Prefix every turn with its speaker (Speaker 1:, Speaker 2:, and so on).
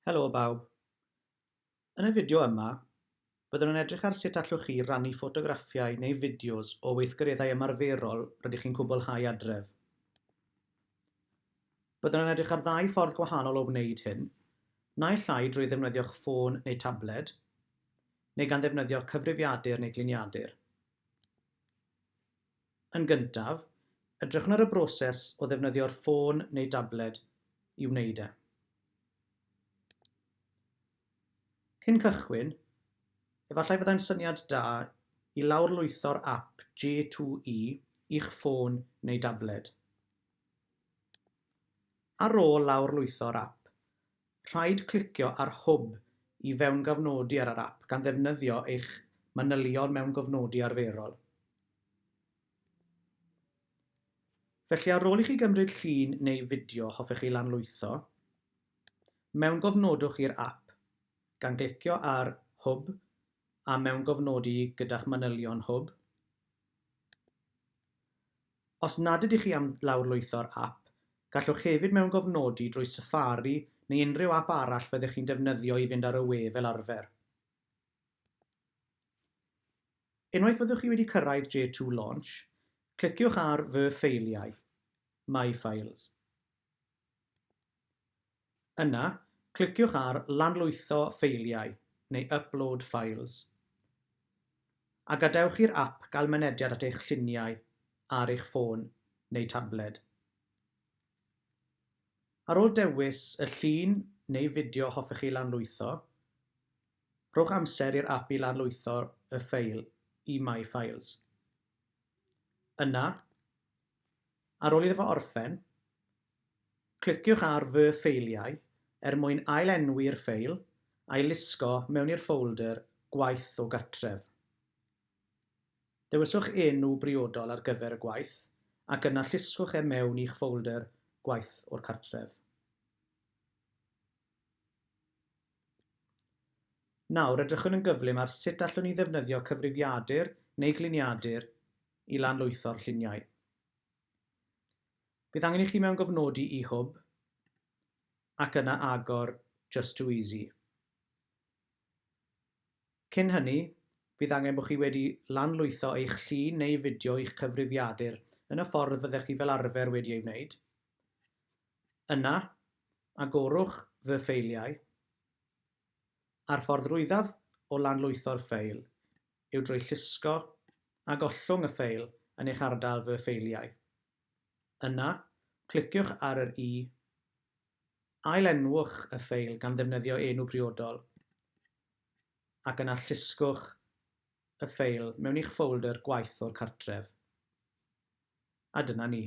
Speaker 1: Helo bawb. Yn y fideo yma, byddwn yn edrych ar sut allwch chi rannu ffotograffiau neu fideos o weithgareddau ymarferol rydych chi'n cwblhau adref. Byddwn yn edrych ar ddau ffordd gwahanol o wneud hyn, naill ai drwy ddefnyddio'ch ffôn neu tabled, neu gan ddefnyddio cyfrifiadur neu gliniadur. Yn gyntaf, edrychwn ar y broses o ddefnyddio'r ffôn neu dabled i wneud e. Cyn cychwyn, efallai fyddai'n syniad da i lawrlwytho'r ap J2E i'ch ffôn neu dabled. Ar ôl lawrlwytho'r ap, rhaid clicio ar Hwb i fewngofnodi ar yr ap gan ddefnyddio eich manylion mewngofnodi arferol. Felly ar ôl i chi gymryd llun neu fideo hoffech chi lanlwytho, mewngofnodwch i'r ap, gan glicio ar Hwb a mewngofnodi gyda'ch manylion Hwb. Os nad ydych chi am lawrlwytho'r ap, gallwch hefyd mewngofnodi drwy Safari neu unrhyw ap arall fyddech chi'n defnyddio i fynd ar y we fel arfer. Unwaith fyddwch chi wedi cyrraedd J2 Launch, cliciwch ar Fy Ffeiliau, My Files. Yna, cliciwch ar Lanlwytho Ffeiliau neu Upload Files a gadewch i'r ap gael mynediad at eich lluniau ar eich ffôn neu tabled. Ar ôl dewis y llun neu fideo hoffech chi lanlwytho, Rhowch amser i'r ap i lanlwytho y ffeil i My Files. Yna, ar ôl iddo fo orffen, cliciwch ar Fy Ffeiliau er mwyn ail-enwi'r ffeil a'i lusgo mewn i'r ffolder Gwaith o Gartref. Dewiswch enw briodol ar gyfer y gwaith ac yna llusgwch e mewn i'ch ffolder Gwaith o'r Cartref. Nawr, edrychwn yn gyflym ar sut allwn ni ddefnyddio cyfrifiadur neu gliniadur i lanlwytho'r lluniau. Bydd angen i chi mewngofnodi i Hwb ac yna agor Just Too Easy. Cyn hynny, fydd angen bod chi wedi lanlwytho eich llun neu fideo i'ch cyfrifiadur yn y ffordd fyddech chi fel arfer wedi ei wneud. Yna, agorwch Fy Ffeiliau, a'r ffordd rwyddaf o lanlwytho'r ffeil yw drwy llusgo a gollwng y ffeil yn eich ardal Fy Ffeiliau. Yna, cliciwch ar yr i, ail-enwch y ffeil gan ddefnyddio enw priodol, ac yna llusgwch y ffeil mewn i'ch ffolder Gwaith o'r Cartref. A dyna ni.